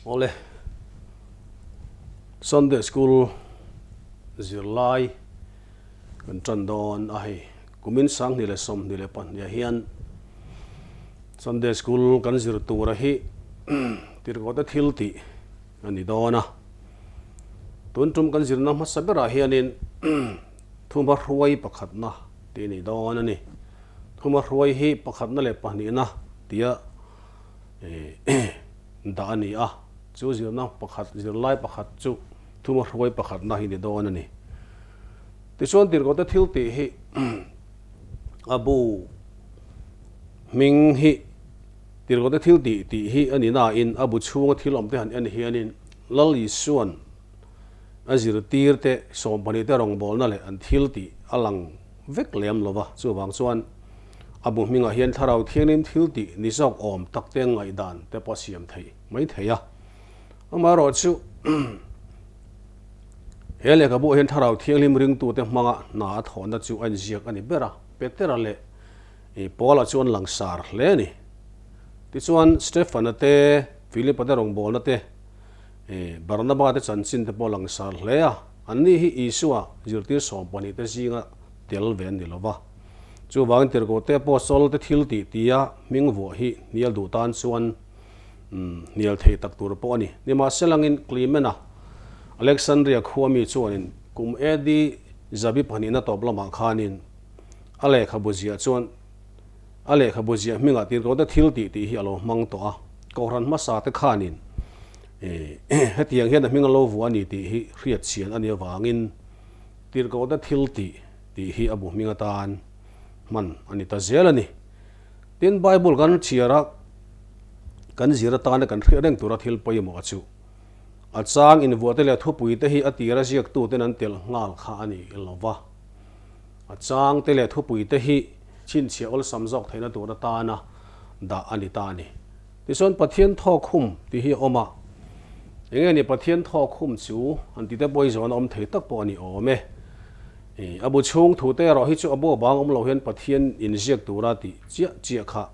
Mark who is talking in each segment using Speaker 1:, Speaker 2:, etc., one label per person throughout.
Speaker 1: Awle, Sunday School zirlai kan tan dawn a hei. Kumin 2022 ah hian Sunday School kan zir tura hi tirhkohte thil tih a ni dawn a. Tun tum kan zirna hmasa berah hianin thuma hruai pakhatna tih a ni dawn a ni. Thuma hruai hi pakhatna leh pahnihna tia dah a ni a. Chu zirna pakhat, zirlai pakhat chu thuma hruai pakhatna hi ni dawn a ni. Tichuan tirhkohte thil tih hi a bu hming hi tirhkohte thil tih tih hi a ni nain a bu chhunga thil awmte han en hianin Lal Isuan a zirtirte sawmpahnihte rawngbawlna leh an thil tih a lang vek lem lo va. Chuvang chuan a bu hmingah hian Thlarau Thianghlim thil tih ni zawk awm takte ngaihdan te pawh a siam theih mai thei a. Amaherawhchu. He lehkhabu ah hian Thlarau Thianghlim ringtute hmanga hna a thawhna chu a inziak a ni ber a, Petera leh Paula chu an langsar hle a ni. Tichuan, Stefana te, Filipa te rawngbawlna te, Barnaba te chanchin te pawh a langsar hle a, anni hi Isua zirtir 12 te zinga tel ve an ni lo va. Chuvangin tirhkohte Apostle te thil tih tia hming vuah hi hnial duh tan chuan hnial thei tak tur pawh a ni. Nimahselangin Clement-a, Alexandria khua mi chuanin kum AD zabi pahnihna tawp lamah khanin a lehkhabu ziah chuan a lehkhabu ziah hmingah tirhkohte thil tih tih hi a lo hmang tawh a. Kohhran hmasa te khanin hetiang hian a hming a lo vuah a ni tih hi hriat chian a nih avangin tirhkohte thil tih tih hi a bu hming atan hman a ni ta zel a ni. Tin, Bible kan chhiar a, kan zir atana kan hriat reng tura thil pawimawh a chu. A chang invuahte leh thupuite hi a tira ziaktuten an telh nghal kha a ni lo va. A changte leh thupuite hi chhinchhiah awlsam zawk theihna tur atana dah a ni ta a ni. Tichuan, Pathian thawkhum tih hi a awm a. Enge ni Pathian thawkhum chu an tite pawh hi zawn a awm thei tak pawh a ni awm e. A bu chhung thute erawh hi chu a bu bang awm lo hian Pathian inziak tura tih chiah chiah kha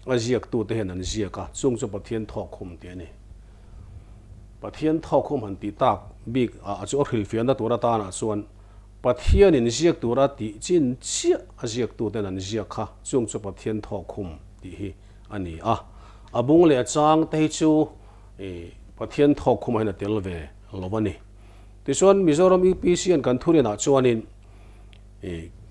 Speaker 1: a ziaktute hian an ziak a, chung chu Pathian thawkhum tih a ni. Pathian thawkhum han tih tak bik ah chu a hrilhfiahna tur atanah chuan Pathian inziak tura tih chin chiah a ziaktuten an ziak kha chung chu Pathian thawkhum tih hi a ni a. A bung leh a chang te hi chu Pathian thawkkhumah hian a tel ve lo a ni. Tichuan Mizoram UPC an kan thurinah chuanin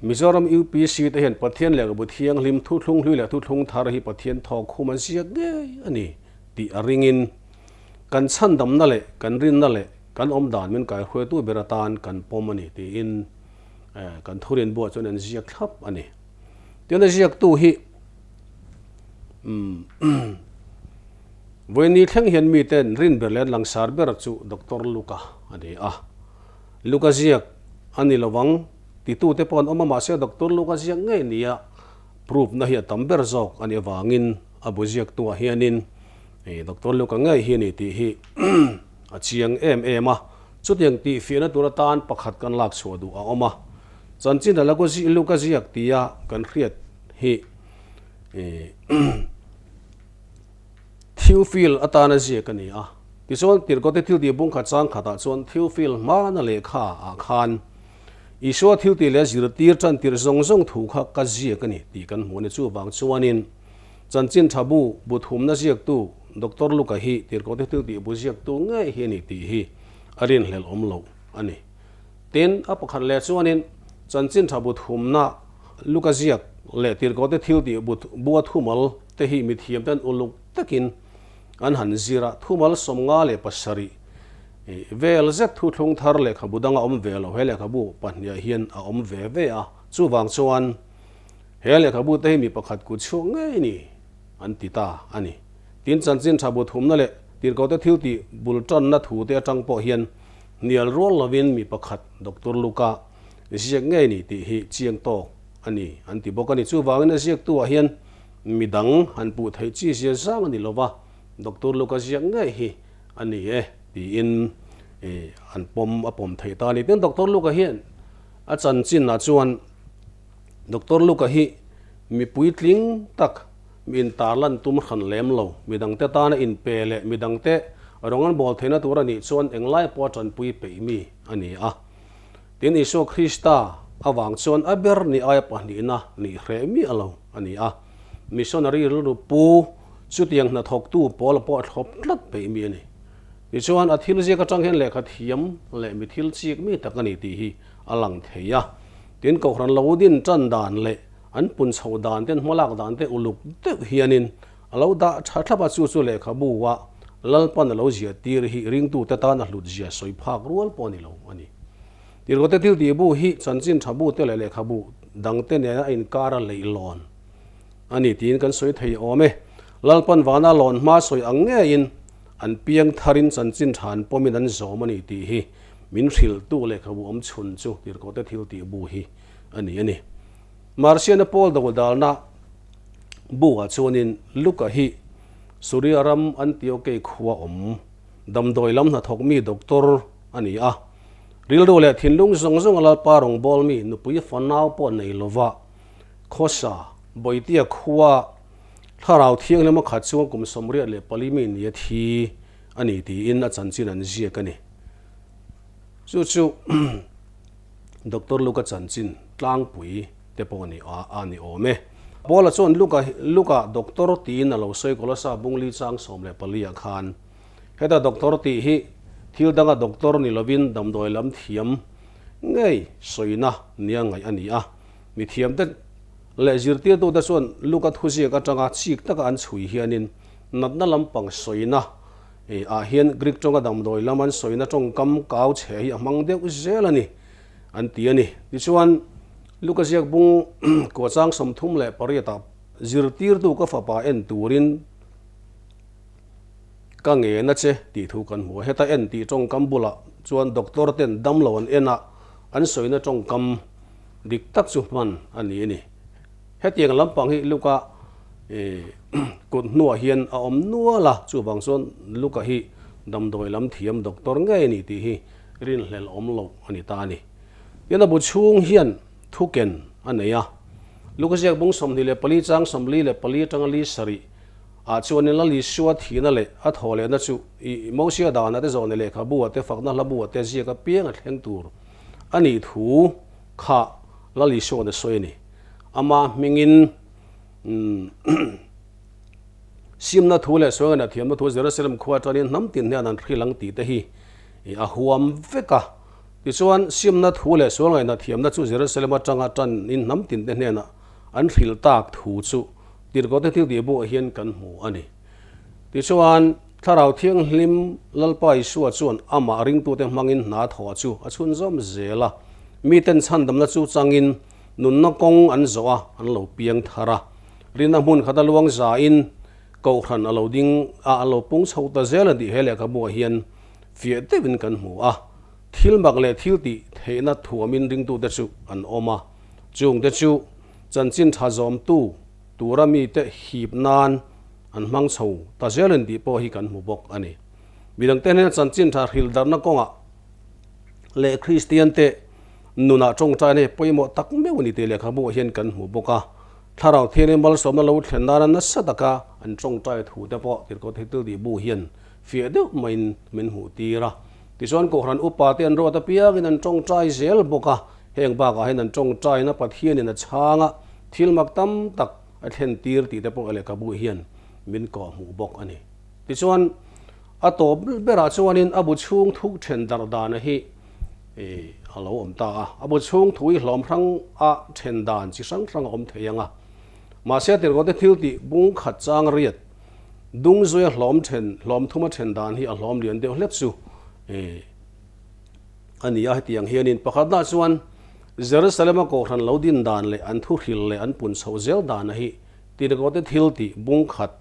Speaker 1: Mizoram UPC te hian Pathian lehkhabu thianghlim thuthlung hlui leh thuthlung thar hi Pathian thawkkhum an ziak ngei a ni tih a ringin kan chhandamna leh kan rinna leh kan awmdan min kaihruaitu ber atan kan pawm a ni tiin kan thurin buah chuan an ziak thlap a ni. Tichuan a ziaktu hi Vawiini thleng hian miten rin ber leh an langsar ber chu Doctor Luka a ni a. Luka ziak a ni lovang titute pawh an awm a, mahse Doctor Luka ziak ngei nia proof na hi a tam ber zawk a nih avangin a bu ziaktuah hianin Doctor Luka ngei hi a ni tih hi a chiang em em a. Chutiang tihfiahna tur atan pakhat kan lak chhuah duh a awm a, chanchin a Luka ziak tia kan hriat hi Theophil atana ziak a ni a. Tichuan, Tirhkote thiltih bungkhat chang khatah chuan Theophil hmana lehkha ah khan Isua thiltih leh zirtir tantir zawng zawng thu kha ka ziak a ni tih kan hmu a ni. Chuvang chuanin chanchin tha bu bu thumna ziaktu Doctor Luka hi Tirhkote thiltih bu ziaktu ngei hi a ni tih hi a rinhlelh awm lo a ni. Tin, a pakhat leh chuanin chanchin tha bu thumna Luka ziak leh Tirhkote thiltih bu bua thumal te hi mithiamten uluk takin an han zir a, thumal 57 vel zet thuthlung thar lehkhabu danga awm ve lo he lehkhabu pahniah hian a awm ve ve a, chuvang chuan he lehkhabu te hi mi pakhat kut chhuak ngei ni an ti ta a ni. Tin, chanchin tha bu thumna leh Tirhkote thiltih bul tanna thu te atang pawh hian hnial rual lovin mi pakhat Doctor Luka ziak ngei ni tih hi chiang tawk a ni an ti bawk a ni. Chuvangin a ziaktuah hian midang han puh theih chi zia zang a ni lo va, Doctor Luka ziak ngei hi a ni e tiin an pawm a pawm theih ta a ni. Tin, Doctor Luka hian a chanchinah chuan Doctor Luka hi mi puitling tak, mi intarlan tum hran lem lo, midangte tana inpe leh midangte Rawng an bawl theihna tur a nih chuan englai pawh a tanpui peih mi a ni a. Tin, Isua Krista avang chuan a ber ni aia pahnihna nih hreh miah lo a ni a. Missionary rilru pu chutiang hnathawktu pawl pawh a thlawp tlat peih mi a ni. Tichuan, a thil ziak atang hian lehkha thiam leh mi thil chik mi tak a ni tih hi a lang thei a. Tin, Kohhran lo din tan dan leh an pun chho dan te, an hmalak dan te uluk deuh hianin a lo dah tha thlap a, chu chu lehkhabu ah Lalpan a lo ziah tir hi ringtute tan a hlut zia sawi phak rual pawh a ni lo a ni. Tirhkote thil tih bu hi chanchin tha bu te leh lehkhabu dangte nena a inkar a leihlawn a ni tiin kan sawi thei awm e. Lalpan vana lawn hma sawi ang ngeiin an piang tharin chanchin tha an pawmin an zawm a ni tih hi min hrilhtu lehkhabu awm chhun chu Tirhkote thil tih bu hi a ni a ni. Marsiana Paul dodalna bu-ah chuanin Luka hi Suria ram Antiokei khua awm damdawi lam hnathawk mi doctor a ni a. Rilru leh thinlung zawng zawng a Lalpa rawngbâwl mi nupui fanau pawh nei lova khawsa Bawitia khua Thlarau Thianghlim a khat chunga kum 84 mi nia thi a ni tiin a chanchin an ziak a ni. Chu chu Doctor Luka chanchin tlangpui te pawh a ni a ni awm e. Paula chuan Luka Luka doctor tiin a lo sawi Kolosa bungli chang 14 ah khan heta doctor tih hi thil danga doctor ni lovin damdawi lam thiam ngei sawina nia ngaih a ni a. Mithiamte leh zirtirtute chuan Luka thuziak atanga chik taka an chhui hianin natna lampang sawina ah hian Greek tawnga damdawi lam an sawina tawngkam kau chhe hi a hmang deuh zel a ni an ti a ni. Tichuan, Luka ziak bung kuachang 38 ah zirtirtu ka fapa en turin ka ngen a che tih thu kan hmu a. Heta en tih tawngkam bulah chuan doctor ten damlo an en a, an sawina tawngkam dik tak chu hman a ni a ni. Hetiang lampang hi Luka kut hnuah hian a awm nual a, chuvang chuan Luka hi damdawi lam thiam doctor ngei a ni tih hi rinhlelh awm loh a ni ta a ni. Tin, a bu chhung hian thuken a nei a, Luka ziak bung 24 chang 44 atanga li sarih ah chuanin Lal Isua thihna leh a thaw lehna chu i Mosia danah te zawhne lehkhabu ah te fakna hlabu ah te ziak apiang a thleng tur a nih thu kha Lal Isua'n a sawi a ni. Ama hmingin simna thu leh sual ngaihna thiamna thu Jerusalem khua atangin hnam tin hian an hrilh ang tih te hi a huam vek a. Tichuan, simna thu leh sual ngaihna thiamna chu Jerusalem atanga tanin hnam tin te hnenah an hrilh tak thu chu Tirhkohte thil tih buah hian kan hmu a ni. Tichuan, Thlarau Thianghlim Lalpa Isua chuan amah ringtute hmangin hna thawh chu a chhunzawm zel a. Miten chhandamna chu changin Nunna kawng an zawh a, an lo piang thar a. Rinna hmun khat a luang zain Kohhran a lo ding a, a lo pung chho ta zel a tih he lehkhabuah hian fiah deuhin kan hmu a. Thil mak leh thil tih theihna thuamin ringtute chu an awm a. Chungte chu chanchin tha zawmtu tura mite hip nan an hmang chho ta zel a ni tih pawh hi kan hmu bawk a ni. Midangte hnena chanchin tha hrildarhna kawngah leh Kristiante Nunah tawngtaina hi pawimawh tak meuh a ni tih lehkhabu ah hian kan hmu bawk a. Thlarau Thianghlim malsawmna lo thlen nana nasa taka an tawngtai thu te pawh Tirhkoh Theitil tih bu hian fiah deuh maiin min hmuh tir a. Tichuan Kohhran upa te an ruat apiangin an tawngtai zel bawk a, heng bakah hian an tawngtaina Pathianin a chhang a, thil mak tam tak a thlen tir tih te pawh lehkhabu hian min kawhhmuh bawk a ni. Tichuan a tawp berah chuanin a bu chhung thuk then darh dana hi I a lo awm ta a, a bu chhung thu i hlawm hrang a then dan chi hrang hrang a awm thei ang a. Mahse tirhkohte thil tih bung khat chang riat dung zuia hlawm then hlawm thum a then dan hi a hlawm lian deuh hlek chu i a ni a. Hetiang hianin pakhatna chuan Jerusalem a Kohhran lo din dan leh an thu hril leh an pun chhoh zel dana hi tirhkohte thil tih bung khat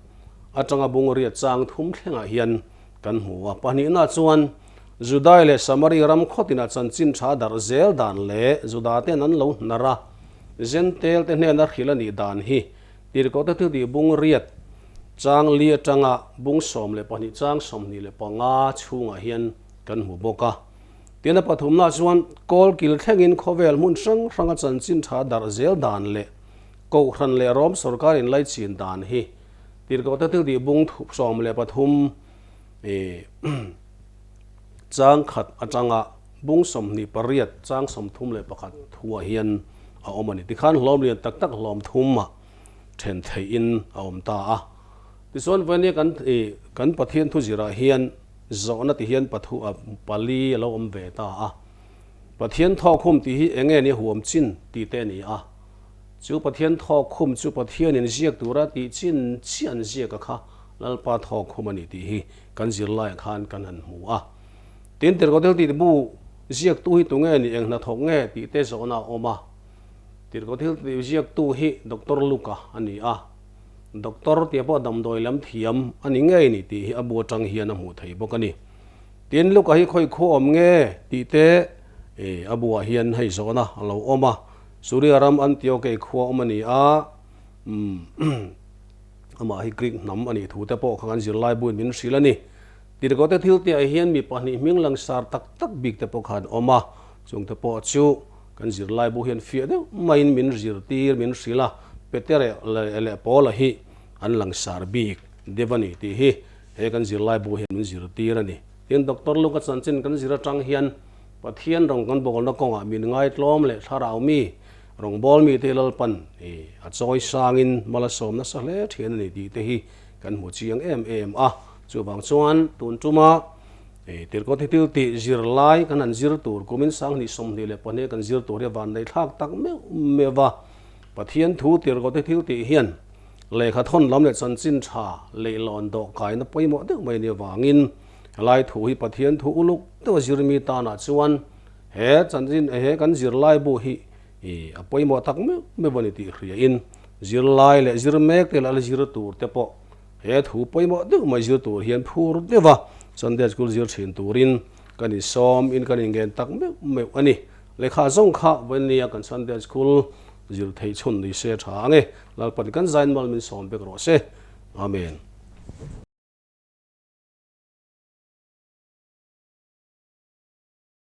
Speaker 1: atanga bung riat chang thum thlengah hian kan hmu a. Pahnihna chuan Judai leh Samari ram khawtinah chanchin tha darh zel dan leh Judate'n an lo hnar a, Jentail te hnena hrilh a nih dan hi Tirhkohte thiltih bung riat chang li atanga bung 12 chang 25 chhungah hian kan hmu bawk a. Tin, a pathumna chuan kawlkil thlengin khawvel hmun hrang hranga chanchin tha darh zel dan leh Kohhran leh Rom sawrkar inlaichin dan hi Tirhkohte thiltih bung 13. Chang khat atanga bung 28 chang 31 thuah hian a awm a ni. Tikhan hlawm lian tak tak hlawm thumah then theihin a awm ta a. Tichuan vawinia kan kan Pathian thu zirah hian zawhna ti hian pathu a pali a lo awm ve ta a. Pathian thawkkhum tih hi eng nge ni huam chin tih te a ni a. Chu Pathian thawkkhum chu Pathianin ziak tura tih chin chiah an ziak a kha Lalpa thawkkhum a ni tih hi kan zirlaiah khan kan han hmu a. Tin, Tirhkoh tih bu ziaktu hi tunge ni, eng hnathawk nge tih te zawhna a awm a. Tirhkoh thil tih ziaktu hi Doctor Luka a ni a. Doctor tia pawh damdawi lam thiam a ni ngei ni tih hi a bu atang hian a hmuh thei bawk a ni. Tin, Luka hi khawi khuh awm nge tih te a buah hian hei zawhna a lo awm a. Suria ram Antiokei khua awm a ni a. Amah hi Greek hnam a nih thu te pawh kha kan zirlai buin min hrilh a ni. Tirhkoh te thil tihah hian mi pahnih hming langsar tak tak bik te pawh kha an awm a, chung te pawh chu kan zirlai bu hian fiah deuh maiin min zirtir min hrilh a, Petere leh Paula hi an langsar bik deuh a ni tih hi he kan zirlai bu hian min zirtir a ni. Tin, Doctor Luka chanchin kan zir atang hian Pathian rawng kan bawlna kawngah min ngaitlawm leh thlarau mi Rawngbâwl mite Lalpan i a chawi sângin mal a sâwm nasa hle ṭhian a ni tih te hi kan hmu chiang êm êm a. Chuvang chuan tûn ṭuma i tirhkaw thi thil tih zir lai kan han zir tûr kumin 2022 kan zir tûr hi a vannei thlâk tak meuh meuh va. Pathian thu tirhkaw thi thil tih hian lehkha thawn lam leh chanchin ṭha leihlawn dawhkaina pawimawh deuh mai a nih avângin helai thu hi Pathian thu uluk deuh a zir mi tânah chuan He chanchin he kan zirlai bu hi i a pawimawh tak meuh meuh a ni tih hriain zirlai leh zir mek te leh a zir tur te pawh he thu pawimawh deuh mai zir tur hian phur deuh a, Sunday School zir thin turin kan insawm in kan inngen tak meuh meuh a ni. Lehkha zawng kha vawinia kan Sunday School zir theih chhun ni se tha ang e. Lalpan kan zain mal min sawm vek rawh se. Amen.